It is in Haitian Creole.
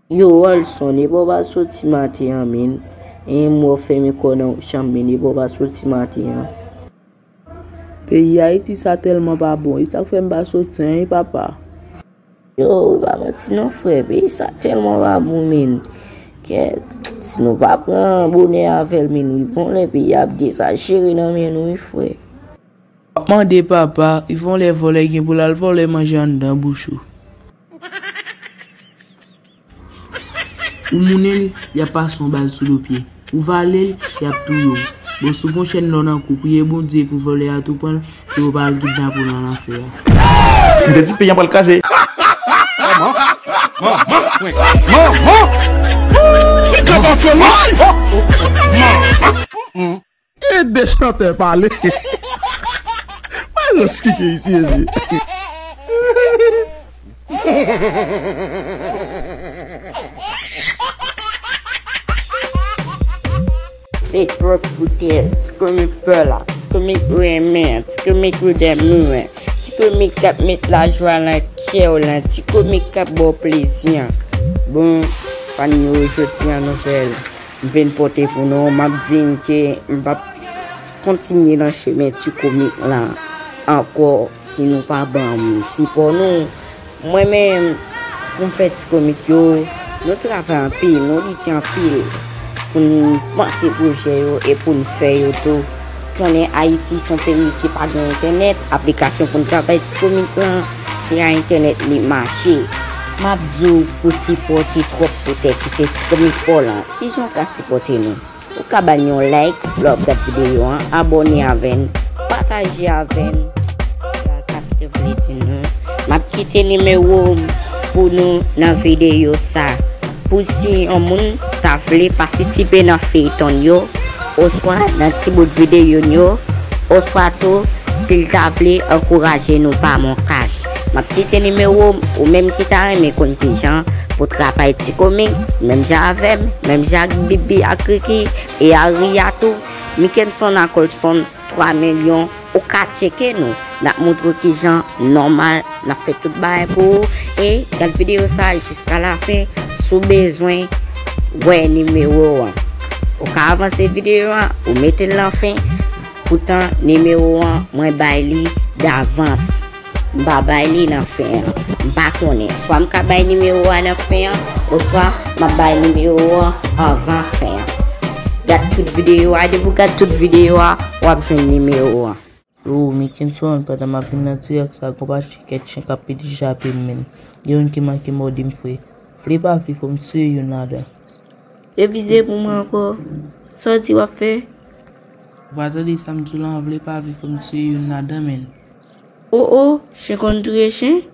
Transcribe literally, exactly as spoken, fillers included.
Yo, Rolson, epa w pa soti maten an, men. E m wè w fèmen kò w nan yon chanm, men, epa w pa soti maten an. Peyi Ayiti sa tèlman pa bon, e sa k fè m pa soti an, e papa. Yo, e pa manti non, frè, peyi sa tèlman pa bon, men. Kèt, si nou pa pran bonè avè l, men, rive yon lè peyi a ap dezajere nan men nou, wi, frè. W ap mande papa, rive yon lè vòlè gen pou l al vòlè manje anndan bouch ou. Ou mounen l, y ap pase yon bal sou do pye. Ou vale l, y ap touye w. Bon, si w gon chèn lò nan kou, priye Bondye pou vòlè a tou pran l, pou yo pa al kidnape w nan lanfè a. M te di peyi an pral kraze. Manman! Manman! Manman! Manman! Ede chantè pale. Malos ki gen isi, Jezi. Se twòp koute, ti komik pè la, ti komik renmen, ti komik ou dèmou, ti komik k ap met lajwa nan kè w lan, ti komik k ap ba w plezi an. Bon, fanmi yo, jodi an nouvèl m vin pote pou nou, m ap di n ke m p ap kontinye nan chemen ti komik lan ankò si nou pa ban m sipò nou. Mwen menm, pou m fè ti komik yo, nou travay anpil, nou lite anpil pou n panse pwojè yo e pou n fè yo tou. Konnen Ayiti se yon peyi ki pa gen entènèt, aplikasyon pou n travay ti komik lan, se a entènèt li mache. M ap di w pou sipòte twòp koute ki se ti komik pa w lan. Kijan w ka sipòte nou? Ou ka ba n yon like lè w ap gad videyo an, abòne avè n, pataje avè n. Sa ki te vle di nou, m ap kite nimewo m pou nou nan videyo sa. Pou si yon moun ta vle patisipe nan feyton yo, oswa nan ti bout videyo n yo, oswa tou si l ta vle ankouraje nou pa montaj. M ap kite nimewo m, ou menm ki ta renmen konn kijan pou travay ti komik, menm jan avè m, menm jan ak Bibi ak Riki e Aria tou. Mickenson ak Colson, twa milyon, ou ka tcheke nou. N ap montre w kijan nòmal n ap fè tout bagay pou ou. E gad videyo sa a jiska lafen si w bezwen wè nimewo an. Ou ka avanse videyo an, ou mete l nan fen. Poutan, nimewo an, mwen bay li davans. M pa bay li nan fen an. M pa konnen. Swa m ka bay nimewo a nan fen an, oswa m ap bay nimewo an anvan fen an. Gad tout videyo a, depi w gad tout videyo a, w ap jwenn nimewo an. Yo, Mickenson, pandan m ap vin nan dirèk sa, gon pati kèt chen k ap pete jape m menm. Gen youn ki manke mòde m, frè. Vle pa vle, fò m tiye youn ladan. Revize pou mwen ankò. Sa w di w ap fè? Ou pa tande sa m di w la, vle pa vle, fò m tiye youn ladan, menn. O, o, chen konn touye chen?